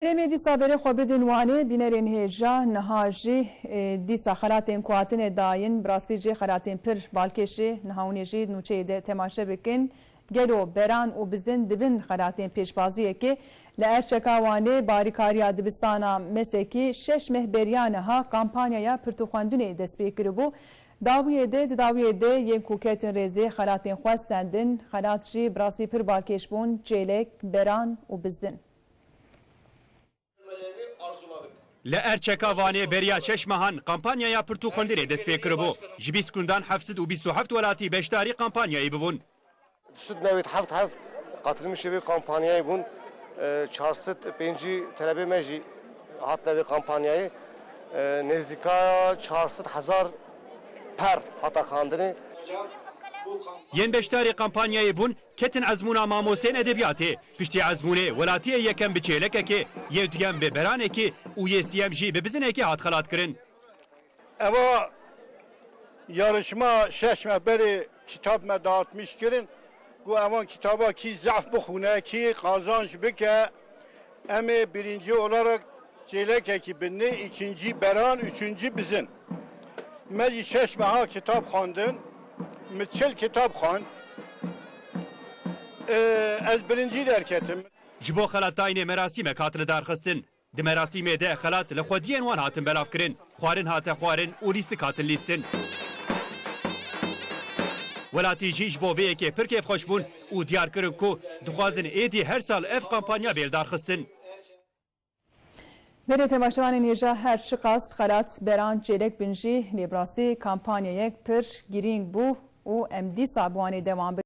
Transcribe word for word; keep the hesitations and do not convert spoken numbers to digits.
Em ê dîsa berê xwe bidin Wanê, bînerên hêja niha jî, e, dîsa xelatên ku hatine dayîn, bi rastî jî xelatên pir balkêş ê. Niha hûn ê jî nûçeyê de temaşe bikin. Gelo beran û bizin dibin xelatên pêşbaziyekê? Li Erçeka Wanê barîkariya dibistana Mesekî şeş meh beriya niha kampanyaya pirtûxwendinê dest pê kiribû. Dawiyê de, di dawiyê de yên ku ketin rêzê xelatên xwe stendin, xelat jî bi rastî pir balkêş bûn, çêlek, beran û bizin. Li Erçeka Wanê beriya şeş mehan kampanyaya pirtûxwendinê dest pê kiribû. Ji bîst gundan heft sed û bîst û heft welatî beşdarî kampanyayê bibûn. Du sed newêd heft heb qatilmişê vê kampanyayê bûn. E, çar sed pêncî telebê me jî hatine vê kampanyayê. E, nêzîka çar sed hezar per hate xandinê. Yên beşdarê kampanyayê bûn, ketin ezmûna mamosteyên edebiyatê. Piştî ezmûnê, welatiyê yekem bi çêlekekê, yê duyem bi beranekê û yê siyem jî bi bizinekê hat xelatkirin. Eva yarışma şeş meh berê kitap me dağıtmış kirin. Ku evan kitaba kî zehf bixwîne, kî qazanç bike, em ê birinci olarak çêlekekî binê, ikinci beran, üçüncü bizin. Me jî şeş meha kitap xwendin, min çil kitap xwend. Ee, ez birinci derketim. Ji bo xelatdayînê merasîmek hat lidarxistin. Di merasîmê de xelat li xwediyên wan hatin belavkirin, xwarin hate xwarin û lîstik hatin lîstin. Welatî jî ji bo vê yekê pir kêfxweş bûn û diyar kirin ku dixwazin êdî her sal ev kampanya bê lidarxistin. Belê temaşevanên hêja, her çiqas xelat, beran, çêlek bin jî, lê bi rastî kampanyayek pir girîng bû û em dîsa bi Wanê dewam bikin.